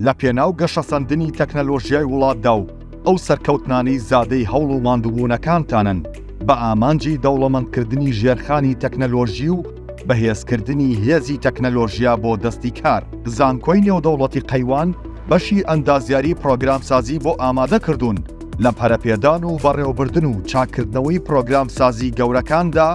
لە پێناو گەشەسەندنی تەکنەلۆژیای وڵاتدا و ئەو سەرکەوتنانەی زادەی هەوڵ و ماندووبوونەکانتانن بە ئامانجی دەوڵەمەندکردنی ژێرخانی تەکنەلۆژی و بەهێزکردنی هێزی تەکنەلۆژیا بۆ دەستی کار. زانکۆی نێودەوڵەتی قەیوان بەشی ئەندازیاری پرۆگرامسازی بۆ ئامادە کردوون لە پەرەپێدان و بەڕێوەبردن و چاککردنەوەی پرۆگرامسازی گەورەکاندا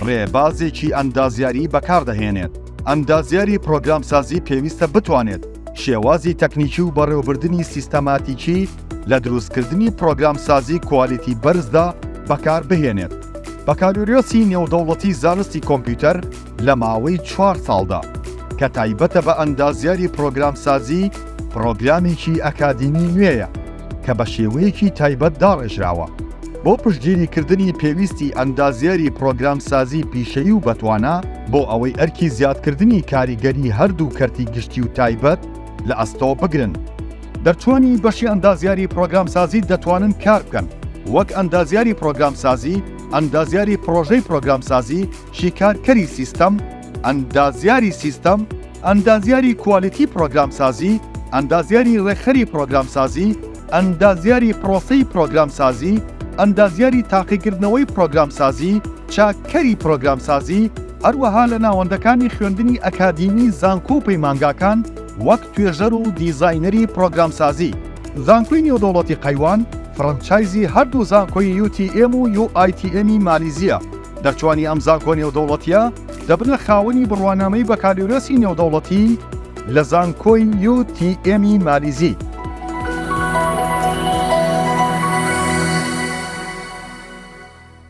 ڕێبازێکی ئەندازیاری بەکاردەهێنێت. ئەندازیاری پرۆگرامسازی پێویستە بتوانێت شێوازی تەکنیکی و بەڕێوەبردنی سیستەماتیکی لە دروستکردنی پرۆگرامسازی کوالیتی بەرزدا بەکاربهێنێت. بەکالۆریۆسی نێودەوڵەتی زانستی کۆمپیوتەر لە ماوەی چوار ساڵدا، کە تایبەتە بە ئەندازیاری پرۆگرامسازی، پرۆگرامێکی ئەکادیمی نوێیە کە بە شێوەیەکی تایبەت داڕێژراوە بۆ پشتگیریکردنی پێویستی ئەندازیاری پرۆگرامسازی پیشەیی و بەتوانا بۆ ئەوەی ئەرکی زیادکردنی کاریگەری هەردوو کەرتی گشتی و تایبەت لە ئەستۆ بگرن. دەرچووانی بەشی ئەندازیاری پرۆگرامسازی دەتوانن کار بکەن وەک ئەندازیاری پرۆگرامسازی، ئەندازیاری پڕۆژەی پرۆگرامسازی، شیکارکەری سیستەم، ئەندازیاری سیستەم، ئەندازیاری کوالیتی پرۆگرامسازی، ئەندازیاری ڕێکخەری پرۆگرامسازی، ئەندازیاری پرۆسەی پرۆگرامسازی، ئەندازیاری تاقیکردنەوەی پرۆگرامسازی، چاککەری پرۆگرامسازی، هەروەها لە ناوەندەکانی خوێندنی ئەکادیمی زانکۆ و پەیمانگاکان وەک توێژەر و دیزاینەری پرۆگرامسازی. زانکۆی نێودەوڵەتی قەیوان فرەنچایزی هەردوو زانکۆی UTM و UITM ی مالیزییە. دەرچوانی ئەم زانکۆ نێودەوڵەتییە دەبنە خاوەنی بڕوانامەی بەکالۆریۆسی نێودەوڵەتی لە زانکۆی UTM ی مالیزی.